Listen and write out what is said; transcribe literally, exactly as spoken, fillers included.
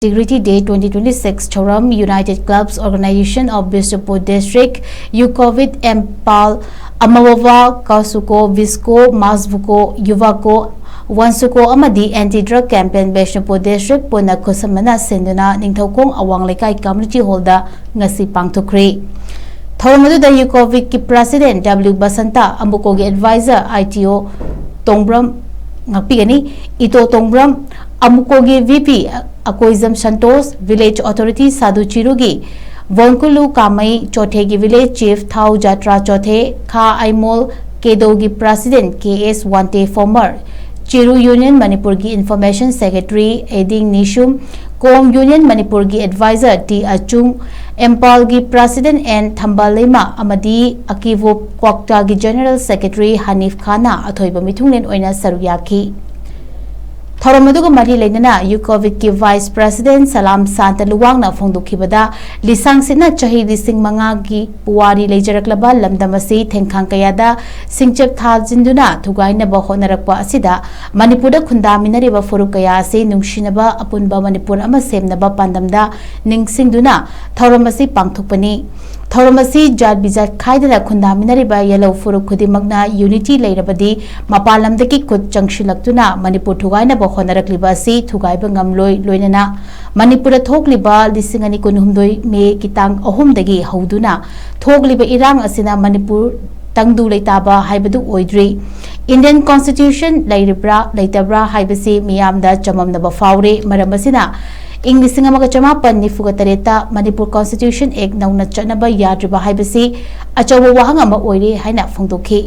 Integrity Day twenty twenty-six ꯊꯧꯔꯝ United Clubs Organization of Bishnupur District, UCOVID, Empal, Amavava, Kasuko, Visco, Masvuko, Yuvako, Wansuko ꯑꯃꯗꯤ Anti Drug Campaign Bishnupur District ꯄꯨꯟꯅ ꯈꯨꯠꯁꯝꯅꯅ ꯁꯤꯟꯗꯨꯅ ꯅꯤꯡꯊꯧꯈꯣꯡ ꯑꯋꯥꯡ ꯂꯩꯀꯥꯏ Community Hallꯗ ꯉꯁꯤ ꯄꯥꯡꯊꯣꯛꯈ꯭ꯔꯦ꯫ ꯊꯧꯔꯝ ꯑꯗꯨꯗ UCOVIDꯀꯤ President W Basanta, ꯑꯃꯨꯀꯣꯒꯤ Advisor ITO ꯇꯣꯡꯕ꯭ꯔꯝ ꯉꯥꯛꯄꯤꯒꯅꯤ, ꯏꯇꯣ ꯇꯣꯡꯕ꯭ꯔꯝ, ꯑꯃꯨꯀꯣꯒꯤ VP Akoijam Santosh, Village Authority ꯁꯥꯗꯨ ꯆꯤꯔꯨꯒꯤ ꯕꯣꯟꯀꯨꯂꯨ ꯀꯥꯃꯩ, ꯆꯣꯊꯦꯒꯤ Village Chief ꯊꯥꯎ ꯖꯥꯇ꯭ꯔꯥ ꯆꯣꯊꯦ, ꯈꯥ ꯑꯥꯏꯃꯣꯜ ꯀꯦꯗꯣꯒꯤ President KS Wante, former Chiru Union ꯃꯅꯤꯄꯨꯔꯒꯤ Information Secretary Eding Nishum, Kom Union ꯃꯅꯤꯄꯨꯔꯒꯤ Advisor ꯇꯤ ꯑꯆꯨꯡ, ꯏꯝꯐꯥꯜꯒꯤ President ꯑꯦꯟ ꯊꯝꯕꯥꯂꯩꯃ ꯑꯃꯗꯤ ꯑꯀꯤꯕꯣꯞ ꯀ꯭ꯋꯥꯛꯇꯥꯒꯤ General Secretary ꯍꯅꯤꯐ ꯈꯥꯟꯅ ꯑꯊꯣꯏꯕ ꯃꯤꯊꯨꯡꯂꯦꯟ ꯑꯣꯏꯅ ꯁꯔꯨꯛ ꯌꯥꯈꯤ꯫ ꯊꯧꯔꯝ ꯑꯗꯨꯒ ꯃꯔꯤ ꯂꯩꯅꯅ UCOVIDꯀꯤ Vice President ꯁꯂꯥꯝ ꯁꯥꯟꯇ ꯂꯨꯋꯥꯡꯅ ꯐꯣꯡꯗꯣꯛꯈꯤꯕꯗ, ꯂꯤꯁꯥꯡꯁꯤꯠꯅ ꯆꯍꯤ ꯂꯤꯁꯤꯡ ꯃꯉꯥꯒꯤ ꯄꯨꯋꯥꯔꯤ ꯂꯩꯖꯔꯛꯂꯕ ꯂꯝꯗꯝ ꯑꯁꯤ ꯊꯦꯡꯈꯥꯡ ꯀꯌꯥꯗ ꯁꯤꯡꯆꯞ ꯊꯥꯖꯤꯟꯗꯨꯅ ꯊꯨꯒꯥꯏꯅꯕ ꯍꯣꯠꯅꯔꯛꯄ ꯑꯁꯤꯗ ꯃꯅꯤꯄꯨꯔꯗ ꯈꯨꯟꯗꯥꯃꯤꯟꯅꯔꯤꯕ ꯐꯨꯔꯨꯞ ꯀꯌꯥ ꯑꯁꯤ ꯅꯨꯡꯁꯤꯅꯕ ꯑꯄꯨꯟꯕ ꯃꯅꯤꯄꯨꯔ ꯑꯃ ꯁꯦꯝꯅꯕ ꯄꯥꯟꯗꯝꯗ ꯅꯤꯡꯁꯤꯡꯗꯨꯅ ꯊꯧꯔꯝ ꯑꯁꯤ ꯄꯥꯡꯊꯣꯛꯄꯅꯤ꯫ ꯊꯧꯔꯝ ꯑꯁꯤ ꯖꯥꯠ ꯕꯤꯖꯥꯠ ꯈꯥꯏꯗꯅ ꯈꯨꯟꯗꯥꯃꯤꯟꯅꯔꯤꯕ ꯌꯦꯜꯍꯧ ꯐꯨꯔꯨꯞ ꯈꯨꯗꯤꯡꯃꯛꯅ unity ꯂꯩꯔꯕꯗꯤ ꯃꯄꯥꯟ ꯂꯝꯗꯒꯤ ꯈꯨꯠ ꯆꯪꯁꯤꯜꯂꯛꯇꯨꯅ ꯃꯅꯤꯄꯨꯔ ꯊꯨꯒꯥꯏꯅꯕ ꯍꯣꯠꯅꯔꯛꯂꯤꯕ ꯑꯁꯤ ꯊꯨꯒꯥꯏꯕ ꯉꯝꯂꯣꯏ, ꯂꯣꯏꯅꯅ ꯃꯅꯤꯄꯨꯔꯗ ꯊꯣꯛꯂꯤꯕ ꯂꯤꯁꯤꯡ ꯑꯅꯤ ꯀꯨꯟꯍꯨꯝꯗꯣꯏ ꯃꯦꯒꯤ ꯇꯥꯡ ꯑꯍꯨꯝꯗꯒꯤ ꯍꯧꯗꯨꯅ ꯊꯣꯛꯂꯤꯕ ꯏꯔꯥꯡ ꯑꯁꯤꯅ ꯃꯅꯤꯄꯨꯔ ꯇꯪꯗꯨ ꯂꯩꯇꯥꯕ ꯍꯥꯏꯕꯗꯨ ꯑꯣꯏꯗ꯭ꯔꯤ꯫ Indian Constitution ꯂꯩꯔꯤꯕ꯭ꯔꯥ ꯂꯩꯇꯕ꯭ꯔꯥ ꯍꯥꯏꯕꯁꯤ ꯃꯤꯌꯥꯝꯗ ꯆꯃꯝꯅꯕ ꯐꯥꯎꯔꯦ꯫ ꯃꯔꯝ ꯑꯁꯤꯅ ꯏꯪ ꯂꯤꯁꯤꯡ ꯑꯃꯒ ꯆꯃꯥꯄꯟ ꯅꯤꯐꯨꯒ ꯇꯔꯦꯠꯇ ꯃꯅꯤꯄꯨꯔ Constitution Act ꯅꯧꯅ ꯆꯠꯅꯕ ꯌꯥꯗ꯭ꯔꯤꯕ ꯍꯥꯏꯕꯁꯤ ꯑꯆꯧꯕ ꯋꯥꯍꯪ ꯑꯃ ꯑꯣꯏꯔꯦ ꯍꯥꯏꯅ ꯐꯣꯡꯗꯣꯛꯈꯤ꯫